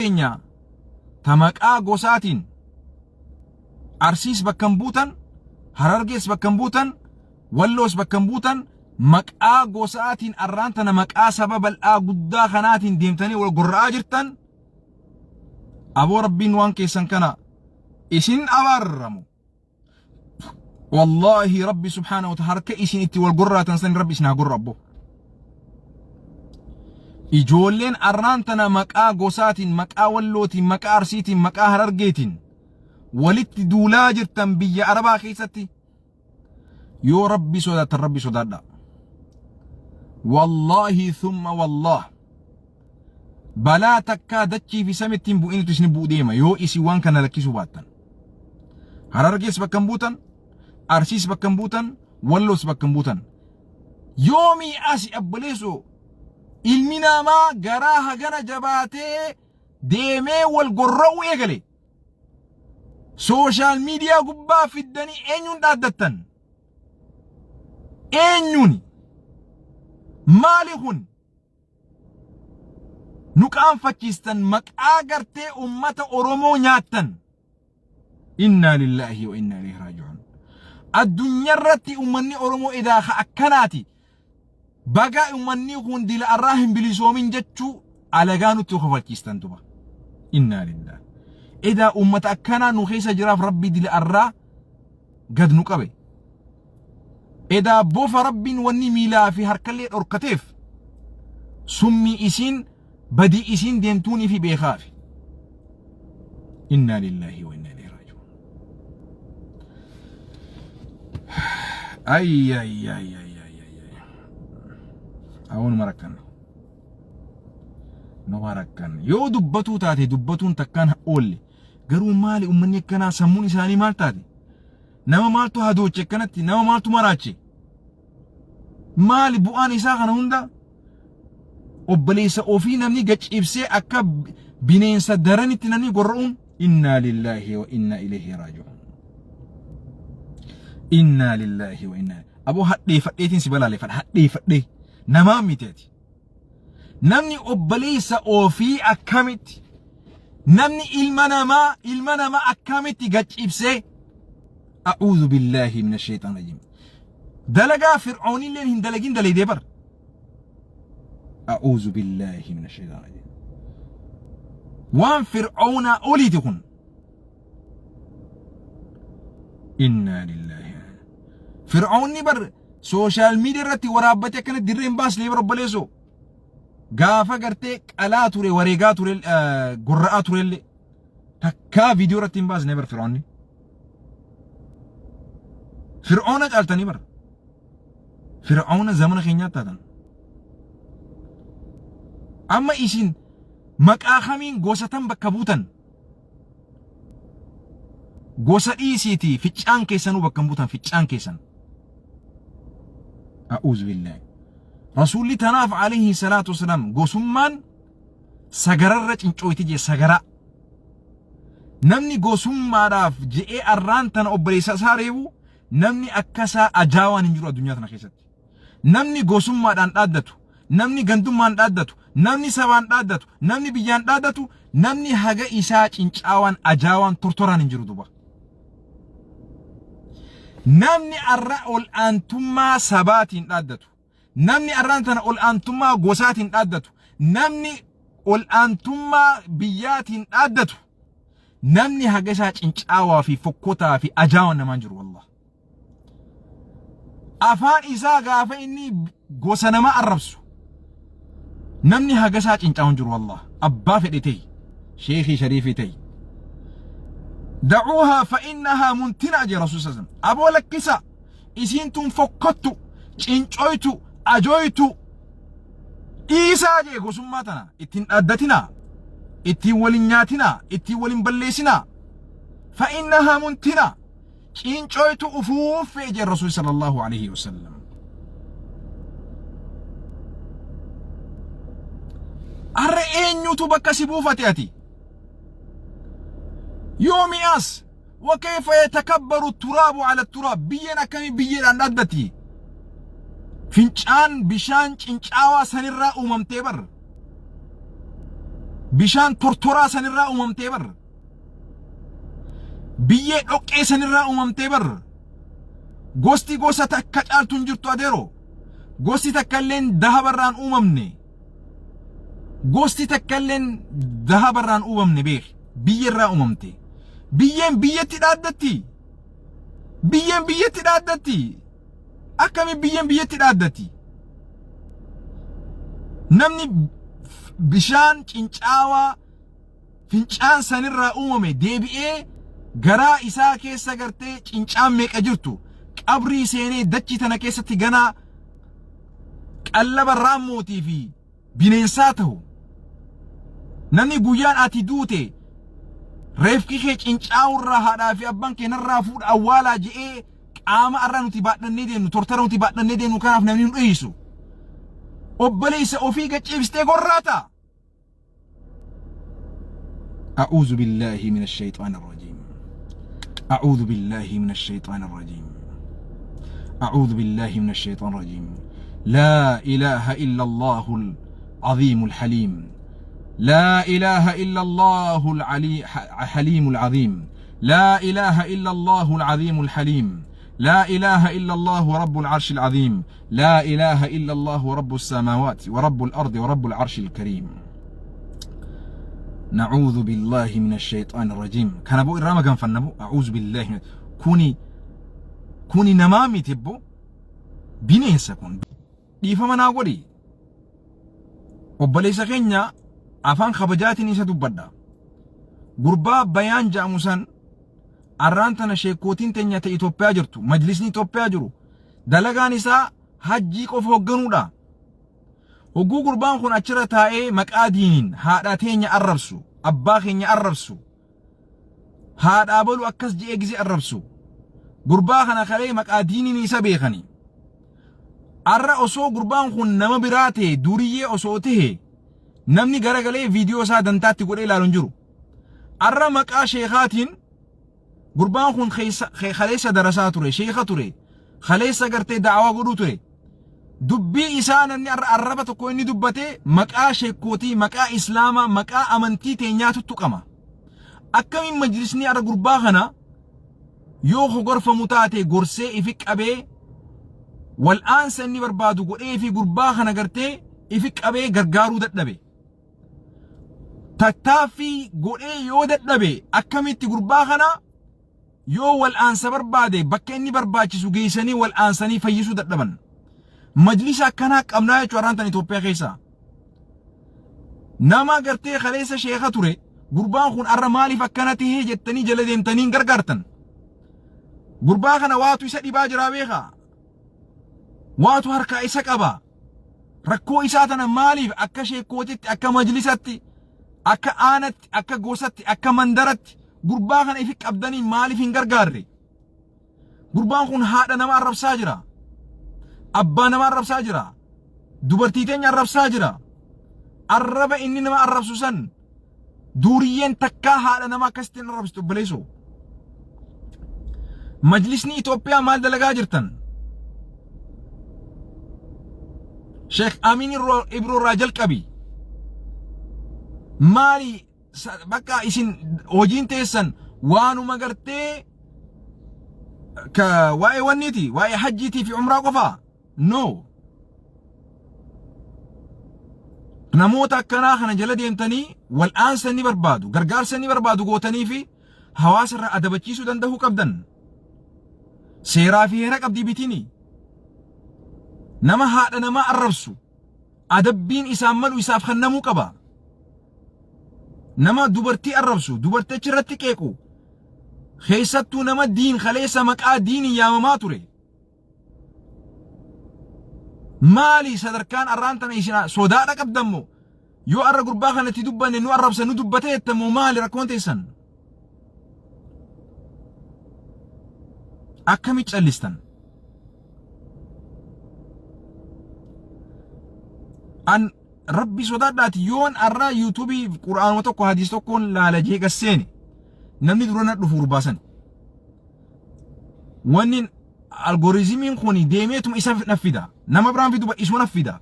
Teenya ta maqaa gosaatiin Arsiis bakka hin buutan, Harargees bakka hin buutan, Walloos bakka hin buutan, maqaa gosaatiin arraan tana maqaa saba bal'aa guddaa kanaatiin deemtanii wal gorra'aa jirtan aboo rabbiin waan keessan kana isin abaarramu. Wallaahi rabbi subhaanahu wa ta'ala harka isin itti wal gorraatan san rabbi isin haa gorru abbo. Ijoolleen arraan tana maqaa gosaatiin, maqaa wallootiin, maqaa arsiitiin, maqaa harargeetiin walitti duulaa jirtan biyya arabaa keessatti yoo rabbi sodaattan rabbi sodaadha. Wallaahi thumma wallaah. Balaa takkaa dachii fi samitti hin bu'initu isin bu'u deema yoo isin waan kana lakkisuu baattan. Harargees bakka hin buutan, Arsiis bakka hin buutan, Walloos bakka hin buutan. Yoomii asi abboleessoo ilmi namaa garaa hagana jabaatee deemee wal gorra'uu eegale. Sooshaal miidiyaa gubbaa fiddanii eenyuun dhaaddattan? Eenyuuni? Maali kun? Nu qaanfachiistan maqaa gartee ummata Oromoo nyaattan. Innaa lillaahi wa innaa ilayhi raaji'uun. Addunyaarratti ummanni Oromoo edaa ka akkanaati. Baga ummanni kun dila arraa hin bilisoomin jechuu alagaa nutti kofalchiistan duba. Innaa lillaahi. Edaa ummata akkanaa nu keessa jiraaf rabbi dila arraa gad nu qabe. Edaa bofa rabbiin wanni miilaa fi harkallee dhorkateef summii isiin badii isiin deemtuunii fi beekaafi. Innaa lillaahi wa innaa ilayhi raaji'uun. Ay ay ay ay ay ay ay. Awwanuma rakkanne. Numa rakkanne. Yoo dubbatuu taate dubbatuun takkaan oolle. Garuu maali ummanni akkanaa sammuun isaanii maal taate? Nama maaltu hadooche akkanatti? Nama maaltu maraache? Maali bu'aan isaa kana hunda? Obboleessa ofii namni gaciibsee akka bineensa daranitti namni gorra'uun innaa lillaahi wa innaa ilayhi raaji'uun. Innaa lillaahi wa innaa aboo hadheeffadheetiin si balaaleffadha hadheeffadhee namaa miti ati. Namni obboleessa ofii akkamitti namni ilma namaa ilma namaa akkamitti gaccibsee a'uudhu billaahi mina sheexaan rajiim. Dalagaa fir'oonilleen hin dalagin dalaydee bar. A'uudhu billaahi mina sheexaan rajiim. Waan fir'oonaa oliiti kun. Innaa lillaahi. Fir'oonni bar sooshaal miidiyaa irratti waraabbatee akkana dirree hin baasne bar obboleessoo. Gaafa gartee qalaa ture wareegaa ture gorra'aa turellee takkaa viidiyoo irratti hin baasne bar fir'oonni. Fir'oona caaltanii bar. Fir'oona zamana keenyaa taatan. Amma isin maqaa kamiin gosa tan bakka buutan? Gosa dhiisiitii ficcaan keessanuu bakka hin buutan ficcaan keessan. A'uuzu billaahi. Rasuulli tanaaf alayhi salaatu wasalaam gosummaan sagararra cincooyti jee sagaraa. Namni gosummaadhaaf je'ee arraan tana obboleessa isaa reebu namni akkasaa ajaawaan hin jiru addunyaa tana keessatti. Namni gosummaadhaan dhaaddatu, namni gandummaan dhaaddatu, namni sabaan dhaaddatu, namni biyyaan dhaaddatu, namni haga isaa cincaawaan, ajaawaan, tortoraan hin jiru duba. Namni arra ol aantummaa sabaatiin dhaaddatu, namni arraan tana ol aantummaa gosaatiin dhaaddatu, namni ol aantummaa biyyaatiin dhaaddatu, namni haga isaa cincaawaa fi fokkotaa fi ajaawaan namaan jiru wallah. Afaan isaa gaafa inni gosa nama arrabsu namni haga isaa cincaa'u hin jiru wallah. Abbaa fedhe ta'e sheekii shariifii ta'e. Dacuuhaa fa'innahaa muntinaa jee Rasuul sallam. Aboo lakkisa isiin tun fokkottu cincoytu ajooytu dhiisaa jee gosummaa tana ittiin dhaaddatinaa ittiin walin nyaatinaa ittiin walin balleessinaa fa'innahaa muntinaa. Ciincooytu ufuuffee jeen Rasuulli sallallahu alaihi wasallam. Arra eenyutu bakka si buufate ati? Yoomi as wakayfa yatakabbaru turaabu ala turaab biyyeen akkamii biyyeedhaan dhaaddatti? Fincaan bishaan cincaawaa sanirraa uumamtee bar. Bishaan tortoraa sanirraa uumamtee bar. Biyyee dhoqqee sanirraa uumamtee bar. Gosti gosa takka caaltu hin jirtu adeero. Gosti takka illeen dahabarraan uumamne. Gosti takka illeen dahabarraan uumamne beeki. Biyyerraa uumamte. Biyyeen biyyatti dhaaddatti. Biyyeen biyyatti dhaaddatti. Akkamiin biyyeen biyyatti dhaaddatti? Namni bishaan cincaawaa fincaan sanirraa uumame deebi'ee garaa isaa keessa gartee cincaan meeqa jirtu qabrii seenee dachii tana keessatti ganaa qallaba raammootii fi bineensaa tahu namni guyyaan ati duute reefki kee cincaa'urraa haadhaa fi abbaan kee narraa fuudha awwaalaa je'ee qaama arra nuti baadhannee deemnu tortara nuti baadhannee deemnu kanaaf namni nu dheeysu obboleessa ofii gacciibstee gorraata. أعوذ بالله من الشيطان الرجيم أعوذ بالله من الشيطان الرجيم أعوذ بالله من الشيطان الرجيم لا إله إلا الله العظيم الحليم لا إله إلا الله العلي حليم العظيم لا إله إلا الله العظيم الحليم لا إله إلا الله رب العرش العظيم لا إله إلا الله رب السماوات ورب الأرض ورب العرش الكريم نعوذ بالله من الشيطان الرجيم كان أبو إراما كان فنبو أعوذ بالله من كوني كوني نمامي تبو bineensa kun dhiifama naa godhi obboleessa keenya afaan kabajaatiin isa dubbadha gurbaa bayaan ja'amu san arraan tana sheekkootiin teenya ta Itoophiyaa jirtu majlisni Itoophiyaa jiru dalagaan isaa hajjii qofa hoogganuudha hogguu gurbaan kun achirra taa'ee maqaa diiniin haadha teenya arrabsu abbaa keenya arrabsu haadhaa balu akkas je'ee gizee arrabsu gurbaa kana kalee maqaa diiniin isa beekani arra osoo gurbaan kun nama biraa ta'e duriyyee osoo ta'e namni garagalee viidiyoo isaa dantaatti godhee ilaalu hin jiru arra maqaa sheekaatiin gurbaan kun kaleessa darasaa ture sheeka ture kaleessa gartee da'awaa godhuu ture dubbii isaa namni arra arraba tokko inni dubbate maqaa sheekkootii maqaa islaamaa maqaa amantii teenyaatu tuqama akkamiin majlisni arra gurbaa kana yoo hogorfamu taate gorsee ifi qabee wal'aansa inni barbaadu godhee fi gurbaa kana gartee ifi qabee gargaaruu dadhabe. Tattaaffii godhee yoo dadhabe akkamitti gurbaa kana yoo wal'aansa barbaade bakka inni barbaachisu geessanii wal'aansanii fayyisuu dadhaban. Majlisa akkanaa qabnaa jechuudha har'aan tan Itoophiyaa keessaa. Nama gartee kaleessa sheeka ture gurbaan kun arra maaliif akkana tahee jettanii jala deemtanii hin gargaartan. Gurbaa kana waatu isa dhibaa jiraa beekaa. Waatu harkaa isa qaba. Rakkoo isaa tana maaliif akka sheekkootitti, akka majlisatti, akka aanatti, akka gosatti, akka mandaratti gurbaa kana ifi qabdanii maaliif hin gargaarre? Gurbaan kun haadha nama arrabsaa jira. Abbaa nama arrabsaa jira. Dubartii teenya arrabsaa jira. Arraba inni nama arrabsu san duuriyyeen takkaa haadha nama akkasitti hin arrabsitu obboleessoo. Majlisni Itoophiyaa maal dalagaa jirtan? Sheekh Amiin Ibroo irraa jalqabi. Maali bakka isin hojiin teessan waanuma gartee ka waa'ee wanniiti waa'ee hajjiitii fi umraa qofaa? No. Namoota akkanaa kana jala deemtanii wal'aansa inni barbaadu gargaarsa inni barbaadu gootanii fi hawaasa irraa adabachiisuu danda'uu qabdan. Seeraa fi heera qabdii bitini. Nama haadha namaa arrabsu adabbiin isaan malu isaaf kennamuu qaba. Nama dubartii arrabsu dubartii achirratti qeequ keessattuu nama diin kaleessa maqaa diiniin yaamamaa ture. Maali sadarkaan arraan tana isin sodaadha qabdan moo? Yoo arra gurbaa kanatti dubbanne nu arrabsa nu dubbate jettan moo maali rakkoon teessan? Akkami callistan? An rabbi sodaadhaati yoon arra yuutuubii qur'aanuma tokko hadiis tokkoon laala jee gasseene namni dura na dhufu gurbaa sani. Wanni algorizimiin kun deemeetuma isa na fida. Nama biraan fidu isuma na fida.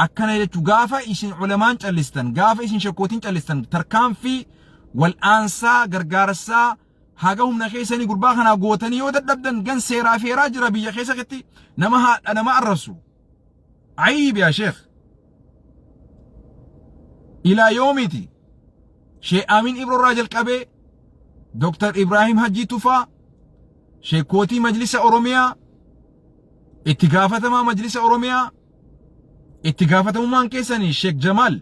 Akkana jechuun gaafa isin ulamaan callistan, gaafa isin shekkootiin callistan, tarkaanfii wal'aansaa gargaarsaa haga humna keessanii gurbaa kanaa gootanii yoo dadhabdan gan seeraa feeraa jira biyya keessatti nama haadha nama arrabsu. Ayib yaa sheekh. Ilaa yoomiiti? Sheekh Amin Ibroorraa jalqabee Dr. Ibrahim Hajjii Tufaa, Sheekkootii Majlisa Oromiyaa, itti gaafatamaa Majlisa Oromiyaa, itti gaafatamummaan keessanii Sheek Jamaal,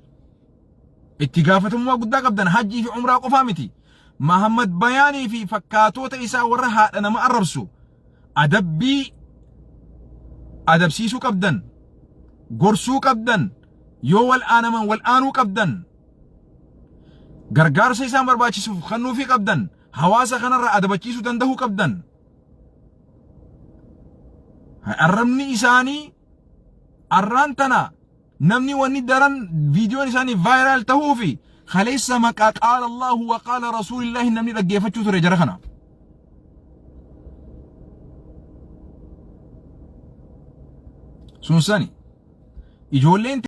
itti gaafatamummaa guddaa qabdan hajjii fi umraa qofaa miti. Mahammad Bayaanii fi fakkaatoota isaa warra haadha nama arrabsu adabbii adabsiisuu qabdan, gorsuu qabdan, yoo wal aanaman wal aanuu qabdan, gargaarsa isaan barbaachisuuf kennuufii qabdan, hawaasa kanarraa adabachiisuu danda'uu qabdan. Arrabni isaanii arraan tana namni wanni daran viidiyoon isaanii viral tahuufi kaleessa maqaa qaala Allahu wa qaala Rasuulillaahi namni dhaggeeffachuu ture jara kana. Sun sani ijoolleen